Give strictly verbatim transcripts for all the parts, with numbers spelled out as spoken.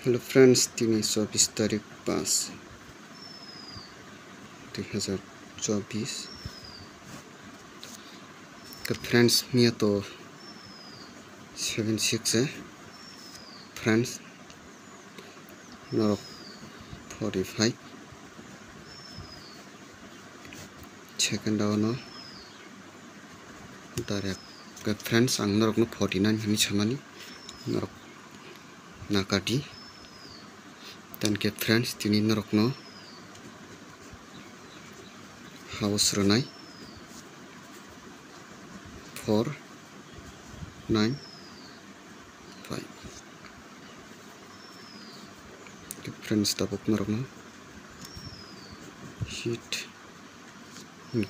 Hello friends, tini chobbish tarik pas dui hazar chobbish. Ke friends, miya to seven six e. Friends, norok forty-five. Second round o direct. Ke friends, ang norokno forty-nine hinwi samani, norok nakadi. Tei hwnkhe friends, tini norokno house rwnai four nine five. Friends, tabuk norokno hit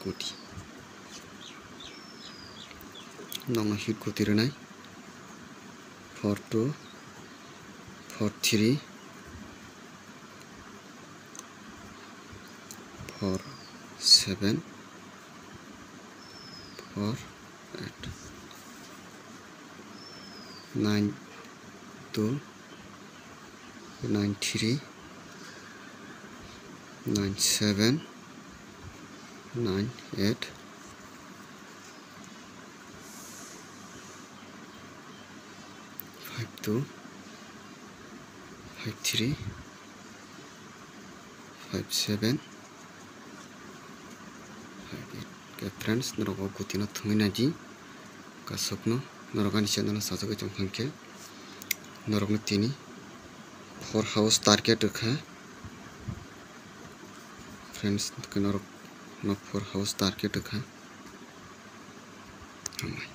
guti. Nokno hit guti rwnai. Four two, four three, four seven, four eight, nine two, nine three, nine seven, nine eight, five two, five three, five seven, five eight. Ke friends, norok o gutino thwngwi naidi. Kasukno norok ani channel o sajagwi tong kha hwnkhe norokno tini four house target rwkha. Friends, norok no four house target rwkha. Hambai.